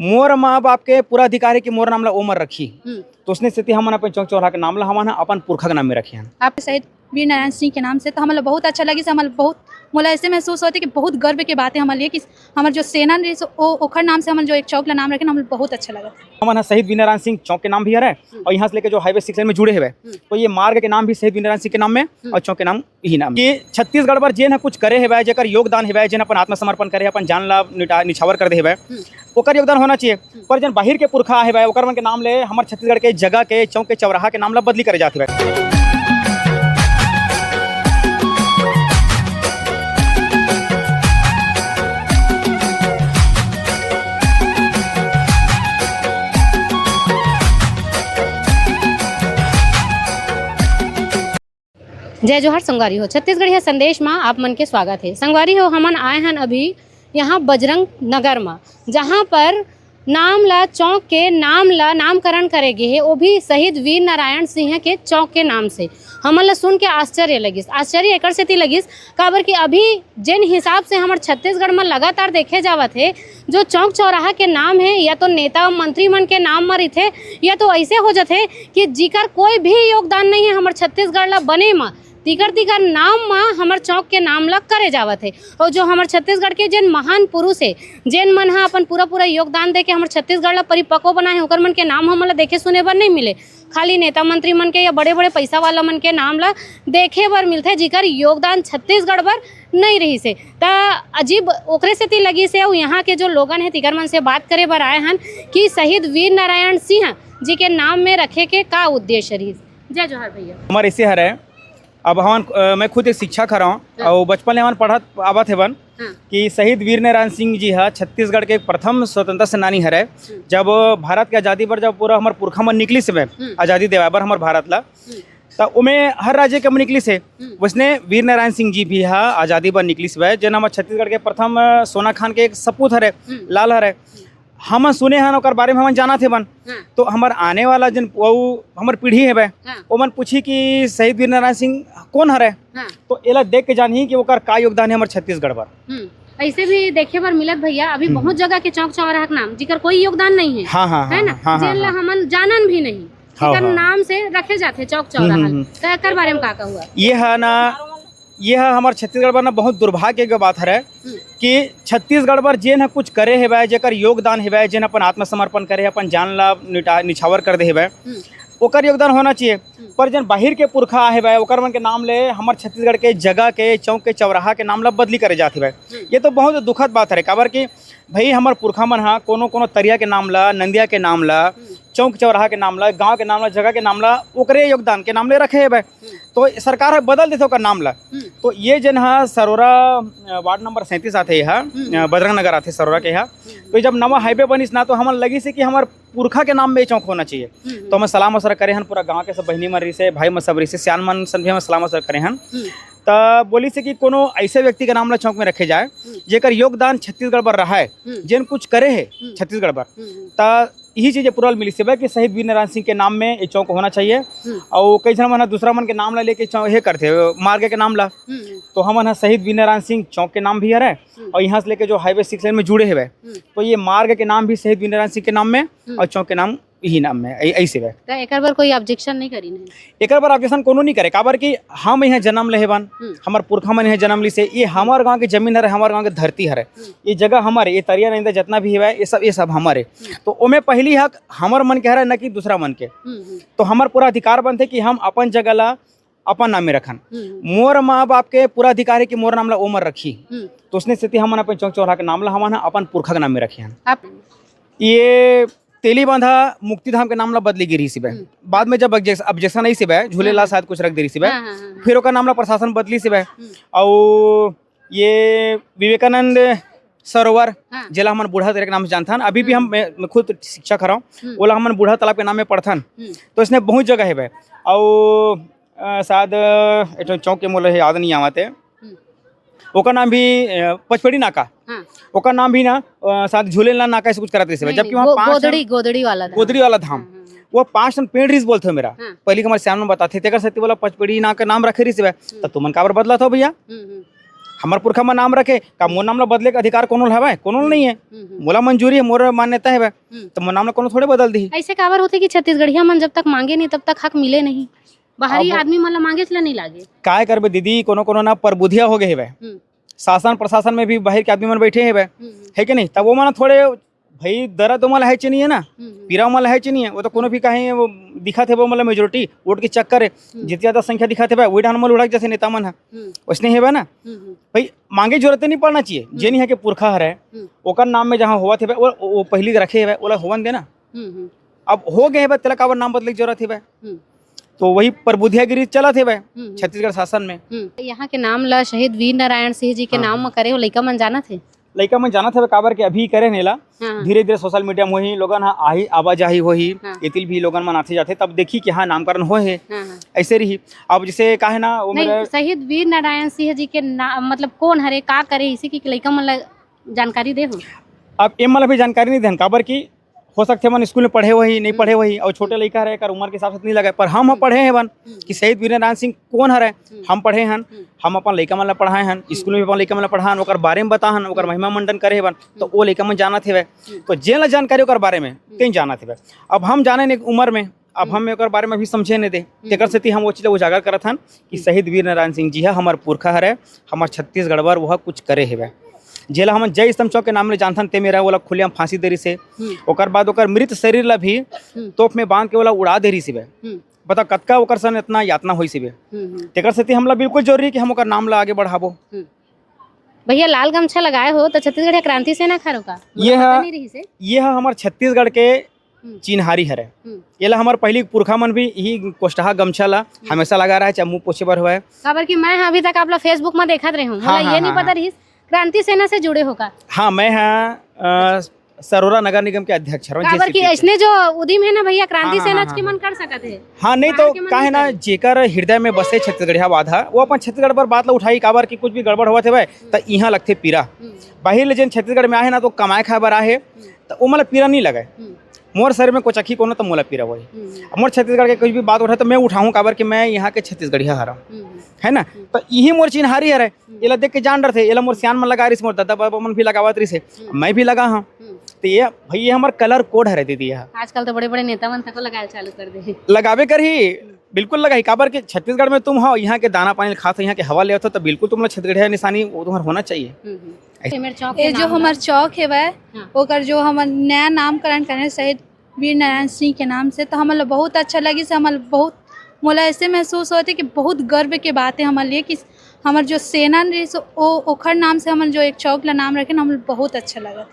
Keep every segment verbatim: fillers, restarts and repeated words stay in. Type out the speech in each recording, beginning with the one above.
मोर माँ बाप के पूरा अधिकार हे कि मोर नाम ला ओमन रखही। हम्म। तो उसने सेती हमन अपन चौक चौराहा के नाम ला हमन ह अपन पुरखा के नाम में रखे हन। आप शहीद वीर नारायण सिंह के नाम से, तो हमन ला बहुत अच्छा लगिस, हमन ला बहुत, मोला ऐसे महसूस होथे कि बहुत गर्व के बात हे हमन लिए कि हमर जो सेना रहिस, ओ, ओखर नाम से हमन जो एक चौक ला नाम रखे, हमन ला बहुत अच्छा लगा। हमन ह शहीद वीर नारायण सिंह चौक के नाम भी हरे, हम्म। और यहाँ से लेके जो हाईवे सिक्स लेन में जुड़े हवे, हम्म। तो ये मार्ग के नाम भी शहीद वीर नारायण सिंह के नाम में हम्म। और चौक के नाम यही नाम कि छत्तीसगढ़ बर जेन ह कुछ करे हवे, जेकर योगदान हवे, जेन अपन आत्मसमर्पण करे, अपन जान ला निटा-, निछावर कर दे हवे, हम्म। ओकर योगदान होना चाहिए। पर जेन बाहिर के पुरखा हवे, ओकर मन के नाम ले हमर छत्तीसगढ़ के जगह के, चौक के, चौराहा के नाम ला बदली करे जात हवे। जय जोहार संगवारी हो, छत्तीसगढ़िया संदेश मा आप मन के स्वागत हे। संगवारी हो, हमन आए हन अभी यहाँ बजरंग नगर मा, जहाँ पर नाम ला, चौक के नाम ला नामकरण करे गे हे, वो भी शहीद वीर नारायण सिंह के चौक के नाम से। हमन ला सुन के आश्चर्य लगिस। आश्चर्य एकर सेती लगिस, काबर कि अभी जेन हिसाब से हमर छत्तीसगढ़ मा लगातार देखे जावत हे, जो चौक चौराहा के नाम हे, या तो नेता मंत्री मन के नाम मा रहिथे, या तो ऐसे हो जथे कि जिकर कोई भी योगदान नहीं है हमर छत्तीसगढ़ ला बने मा, तिकर तिकर नाम मा हमर चौक के नाम ला करे जावत हे। और जो हमर छत्तीसगढ़ के जेन महान पुरुष हे, जेन मन हा अपन पूरा पूरा योगदान दे के हमर छत्तीसगढ़ ला परिपक्व बनाए हे, ओकर मन के नाम हमन ला देखे सुने बर नहीं मिले। खाली नेता मंत्री मन के या बड़े बड़े पैसा वाला मन के नाम ला देखे बर मिलथे, जिकर योगदान छत्तीसगढ़ बर नहीं रहिस हे। त अजीब ओकरे सेती लगिस हे। अउ यहाँ के जो लोगन हे, तिकर मन से बात करे बर आए हन कि शहीद वीर नारायण सिंह जी के नाम में रखे के का उद्देश्य रहिस। जय जोहार भैया। हमर ऐसे हरे, अब हमन, अ, मैं खुद एक शिक्षक हरौं, हाँ। अउ बचपन ले हमन पढ़त आवत हेवन हाँ। कि शहीद वीर नारायण सिंह जी ह छत्तीसगढ़ के प्रथम स्वतंत्रता सेनानी हरे। हम्म। जब भारत के आजादी बर जब पूरा हमर पुरखा मन निकलिस हेवय, हम्म। आजादी देवाय बर हमर भारत ला, हम्म। त ओमे हर राज्य के मन निकलिस हे। हम्म। वैसने वीर नारायण सिंह जी भी ह आजादी बर निकलिस हेवय, जेन हमर छत्तीसगढ़ के प्रथम, अ, सोना खान के एक सपूत हरे, हम्म। लाल हरे। हम्म। हमन सुने हन, ओकर बारे में हमन जानत हेवन। हाँ। तो हमर आने वाला जन, वो हमर पीढ़ी हेवय, हाँ। ओमन पूछही कि शहीद वीर नारायण सिंह कौन हरे? हाँ। तो एला देख के जानही कि ओकर का योगदान हे हमर छत्तीसगढ़ बर। हम्म, ऐसे भी देखे बर मिलत भैया, अभी हम्म। बहुत जगह के चौक चौराहा के नाम, जिकर कोई योगदान नहीं है, हाँ, हाँ, है हाँ, ना? हाँ, हाँ, जेन ला हाँ। हमन जानन भी नहीं, हाँ, जेकर हाँ। नाम से रखे जाथे चौक हम्म, चौराहा। हम्म, हम्म। तो एकर बारे में का कहूँ? ये है ना, ये ह हमर छत्तीसगढ़ बर ना बहुत दुर्भाग्य के बात हरे हम्म। कि छत्तीसगढ़ बर जेन ह कुछ करे हेवय, जेकर योगदान हेवय, जेन अपन आत्मसमर्पण करे हे, अपन जान ला निटा-, निछावर कर दे हेवय, हम्म। ओकर योगदान होना चाहिए। हम्म। पर जेन बाहिर के पुरखा हेवय, ओकर मन के नाम ले हमर छत्तीसगढ़ के जगह के, चौक के, चौराहा के नाम ला बदली करे जात हेवय। हम्म। ये तो बहुत दुखद बात हरे, काबर कि भाई, हमर पुरखा मन ह कोनो कोनो तरिया के नाम ला, नंदिया के नाम ला, हम्म। चौक चौराहा के नाम ला, गांव के नाम ला, जगह के नाम ला, ओकरे योगदान के नाम ले रखे हेवय। हम्म। तो सरकार ह बदल देथे ओकर नाम ला। हम्म। तो ये जेन ह सरोरा, अ, वार्ड नंबर सैंतीस आथे, ये ह, हम्म। अ, बजरंग नगर आथे सरोरा के, ये ह। हम्म। तो जब नवा हाईवे बनिस ना, तो हमन लगिस हे कि हमर पुरखा के नाम में ये चौक होना चाहिए। हम्म। तो हमन सलाह मशवरा करे हन, पूरा गांव के सब बहिनी मन रहिस हे, भाई मन सब रहिस हे, सियान मन सन भी हमन सलाह मशवरा करे हन। हम्म। त बोलिस हे कि कोनो ऐसे व्यक्ति के नाम ला चौक में रखे जाए, हम्म। जेकर योगदान छत्तीसगढ़ बर रहाय, हम्म। जेन कुछ करे हे हम्म। छत्तीसगढ़ बर, हम्म, हम्म। त यही चीज approval मिलिस हे कि शहीद वीर नारायण सिंह के नाम में ये चौक होना चाहिए। हम्म। अउ कई झन मन ह दूसरा मन के नाम ला लेके चौ-, हे करथे, मार्ग के नाम ला। हम्म, हम्म। तो हमन ह शहीद वीर नारायण सिंह चौक के नाम भी हरे, हम्म। अउ यहाँ से लेके जो हाईवे सिक्स लेन में जुड़े हेवय, हम्म। तो ये मार्ग के नाम भी शहीद वीर नारायण सिंह के नाम में हम्म। अउ चौक के नाम यही नाम में, ऐ-, ऐसे बे। त एकर बर कोई objection नहीं करिन हे? एकर बर objection कोनो नहीं करे, काबर कि हम यहाँ जन्म ले हेवन, हम्म। हमर पुरखा मन यहाँ जन्म लिस हे, ये हमर गांव के जमीन हरे, हमर गांव के धरती हरे, हम्म। ये जगह हमर, ये तरिया नंदिया जितना भी हेवय, ये सब, ये सब हमर हे। हम्म। तो ओमे पहली हक हमर मन के हरे, न कि दूसरा मन के। हम्म, हम्म। तो हमर पूरा अधिकार बनथे कि हम अपन जगह ला अपन नाम में रखन। हम्म। मोर माँ बाप के पूरा अधिकार हे कि मोर नाम ला ओमन रखही। हम्म। तो उसने सेती हमन अपन चौक चौराहा के नाम ला हमन ह अपन पुरखा के नाम में रखे हन। आप ये तेलीबांधा मुक्तिधाम के नाम ला बदले गे रहिस हे। हम्म। बाद में जब objection, objection आइस हे, झूलेलाल हाँ। शायद कुछ रख दे रहिस हे, हाँ, हाँ, हाँ, हाँ। फिर ओकर नाम ला प्रशासन बदलिस हे। हम्म। अउ ये विवेकानंद सरोवर, हाँ। जेला हमन बूढ़ा तरिया के नाम से जानथन, अभी भी हम्म। हम, मैं, मैं खुद शिक्षक हरौं, हम्म। ओला हमन बूढ़ा तालाब के नाम में पढ़थन। हम्म। तो इसने बहुत जगह हेवय। अउ, अ, शायद, अ, एक ठो चौक के मोला याद नहीं आवत हे। हम्म। ओकर नाम भी, अ, पचपेड़ी नाका। हाँ। ओकर नाम भी ना, अ, शायद झूलेलाल नाका ऐसे कुछ करत रहिस हे। नहीं, जबकि नहीं, वहाँ गो-, पाँच गोदड़ी, गोदड़ी वाला धाम। गोदड़ी वाला धाम। हाँ, हाँ, हाँ। वो पाँच ठन पेड़ रहिस बोलथे मेरा। हाँ। पहली के हमारे श्याम मन बताथे, तेकर सेती वाला पचपेड़ी नाका नाम रखे रहिस हे। हम्म। त तुमन काबर बदलत हो भैया? हम्म, हम्म। हमर पुरखा मन नाम रखे, का मोर नाम ला बदले के अधिकार कोनो ला हवय? कोनो ला नहीं है। हम्म, हम्म। मोला मंजूरी है, मोर मान्यता है, हम्म। तो मोर नाम ला कोनो थोड़े बदल दिही। ऐसे काबर होथे कि छत्तीसगढ़िया मन जब तक मांगे नहीं, तब तक हक मिले नहीं। बाहरी अब आदमी मन ला मांगेच ला नहीं लागे। काय करबे दीदी, कोनो कोनो ना परबुधिया हो गए हवय। हम्म। शासन प्रशासन में भी बाहर के आदमी मन बैठे हवय, हम्म, हम्म। है कि नहीं? तब वो मन थोड़े भाई, दर्द ओमन ला है च नहीं है ना, हम्म, हम्म। पीरा ओमन ला है च नहीं है, वो तो कोनो भी कहीं वो दिखत है, वो मतलब मेजोरिटी वोट के चक्कर है, हम्म। जितनी ज्यादा संख्या दिखत है भाई, वही डाहन ओमन उड़क जैसे नेता मन है, हम्म। वैसने है ना। हम्म, हम्म। भाई, मांगे जरूरत नहीं पड़ना चाहिए, हम्म। जे नहीं है कि पुरखा हर है, हम्म। ओकर नाम में जहाँ होवत है भाई, वो, वो पहली रखे है भाई, ओला होवन देना। हम्म, हम्म। अब हो गए है भाई, तेला काबर नाम बदले की जरूरत है भाई? हम्म। तो वही परबुधियागिरी चलत है भाई, हम्म, हम्म। छत्तीसगढ़ शासन में। हम्म। यहाँ के नाम ला शहीद वीर नारायण सिंह जी के हाँ, नाम हाँ। में करे हो, लइका मन जानत है? लइका मन जानत हवे काबर के अभी करे नेला। हाँ, हाँ। धीरे-धीरे सोशल मीडिया में होही, लोगन ह आही, आवाजाही होही, हाँ। एतिल भी लोगन मन आथे जाथे, तब देखी कि हाँ, नामकरण होए हे। हाँ, हाँ। ऐसे रही। अब जैसे का है ना, वो नहीं, मेरा शहीद वीर नारायण सिंह जी के ना-, मतलब कौन हरे, का करे, इसी की लइका मन ला जानकारी दे हो? अब एम ला भी जानकारी नहीं देन, काबर कि हो सकथे मन स्कूल में पढ़े होही, नहीं हम्म। पढ़े होही, और छोटे लइका हरे, एकर उम्र के हिसाब से नहीं लगे, पर हम ह हम्म। पढ़े हेवन हम्म। कि शहीद वीर नारायण सिंह कौन हरे, हम्म। हम पढ़े हन, हम्म। हम अपन लइका मन ला पढ़ाए हन, हम्म। स्कूल में अपन लइका मन ला पढ़ाए हन, ओकर बारे में बताए हन, ओकर हम्म। महिमा मंडन करे हेवन, तो हम्म। वो लइका मन जानत हेवय। हम्म। तो जेन ला जानकारी ओकर बारे में, हम्म। तेन जानत हेवय। अब हम जाने ने एक उम्र में, अब हम्म। हम ओकर बारे में अभी समझे नहीं दे, हम्म। तेकर सेती हम वो चीज ला उजागर करत हन कि हम्म। शहीद वीर नारायण सिंह जी ह हमर पुरखा हरे, हमर छत्तीसगढ़ बर वो ह कुछ करे हेवय। जेला हमन जय स्तंभ चौक के नाम ले जानथन, ते मेरा ओला खुलेआम फांसी दे रिहिस हे। हम्म। ओकर बाद ओकर मृत शरीर ला भी हम्म। तोप में बांध के ओला उड़ा दे रिहिस हेवय। हम्म। बता कतका ओकर सन इतना यातना होइस हेवय। हम्म, हम्म। तेकर सेती हमला बिल्कुल जरूरी हे कि हम ओकर नाम ला आगे बढ़ाबो। हम्म। भैया, लाल गमछा लगाए हो तो छत्तीसगढ़िया क्रांति सेना खारो का? मोला ये पता ह, नहीं रहिस हे। ये ह हमर छत्तीसगढ़ के हम्म। चिन्हारी हरे। हम्म। एला हमर पहिली पुरखा मन भी इही कोष्ठहा गमछा ला हम्म। हमेशा लगा रहे, चाहे मुंह पोछे बर होवय। काबर कि मैं ह अभी तक आप ला Facebook में देखत रहे हूँ, हाँ, मोला हाँ, ये नहीं हाँ, पता हाँ। रहिस, क्रांति सेना से जुड़े हो का? हाँ, मैं ह, अ, सरोरा नगर निगम के अध्यक्ष हरौं, काबर कि जेसीपी के। ऐसने जो उदिम है ना भैया, क्रांति हाँ, हाँ, सेना हाँ, के हाँ। मन कर सकत है। हाँ, नहीं बाहर तो के मन काहे नहीं ना, करे। जेकर हृदय में बसे छत्तीसगढ़िया वाद ह, वो अपन छत्तीसगढ़ पर बात ला उठाई, काबर कि कुछ भी गड़बड़ होवत हवय, हम्म। त इहाँ लगथे पीरा। हम्म। बाहिर ले जेन छत्तीसगढ़ में आहे ना, तो कमाए खाए बर आहे, हम्म। त ओमन ला पीरा नहीं लगे। हम्म। मोर शरीर में कोचखी कोनो, त मोला पीरा होही। हम्म। अब मोर छत्तीसगढ़ के कुछ भी बात उठे, त मैं उठाहूँ, काबर कि मैं यहाँ के छत्तीसगढ़िया हरौं। हम्म। है ना? हम्म। त इही मोर चिन्हारी हरे। हम्म। एला देख के जान डरथे, एला मोर सियान मन लगा रिहिस, मोर दादा बाबा मन भी लगावत रिहिस हे, हम्म। मैं भी लगा हूँ। हम्म। त ये भाई, ये हमर colour code हरे दीदी, ये। आजकल तो बड़े-बड़े नेता मन तको लगाए चालू कर दे हे। लगाबे करही, हम्म। बिल्कुल लगाही, काबर के छत्तीसगढ़ में तुम हो, यहाँ के दाना पानी खात हो, यहाँ के हवा लेवत हो, त बिल्कुल तुमला छत्तीसगढ़िया निशानी वो तुम्हार होना चाहिए। हम्म, हम्म। ऐसे ये मेरे चौक ये के जो नाम हमर ला। चौक हेवय, हाँ। ओकर जो हमर नया नामकरण करे शहीद वीर नारायण सिंह के नाम से, तो हमन ला बहुत अच्छा लगिस। हमन ला बहुत, मोला ऐसे महसूस होथे कि बहुत गर्व के बात है हमर लिए कि हमर जो सेना रहिस, ओ, ओखर नाम से हमन जो एक चौक ला नाम रखेन, हमन ला बहुत अच्छा लगत।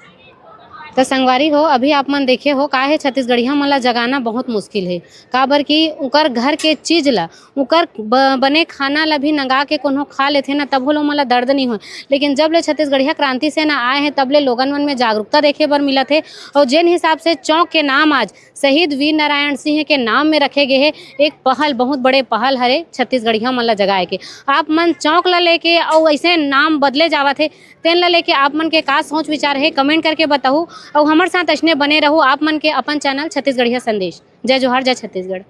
तो संगवारी हो, अभी आप मन देखे हो, का है, छत्तीसगढ़िया मन ला जगाना बहुत मुश्किल है, काबर कि उकर घर के चीज ला, उकर ब-, बने खाना ला भी नंगा के कोनो खा लेथे ना, तभो ले ओमन ला दर्द नहीं होय। लेकिन जब ले छत्तीसगढ़िया क्रांति सेना आए हे, तब ले लोगन मन में जागरूकता देखे बर मिलत हे। और जेन हिसाब से चौक के नाम आज शहीद वीर नारायण सिंह के नाम में रखे गए हे, एक पहल, बहुत बड़े पहल हरे छत्तीसगढ़िया मन ला जगाए के। आप मन चौक ला लेके अउ ऐसे नाम बदले जावत हे, तेन ला लेके आप मन के का सोच विचार हे, comment करके बताहू। अउ हमर साथ अइसने बने रहू आप मन के अपन channel छत्तीसगढ़िया संदेश। जय जोहार, जय छत्तीसगढ़।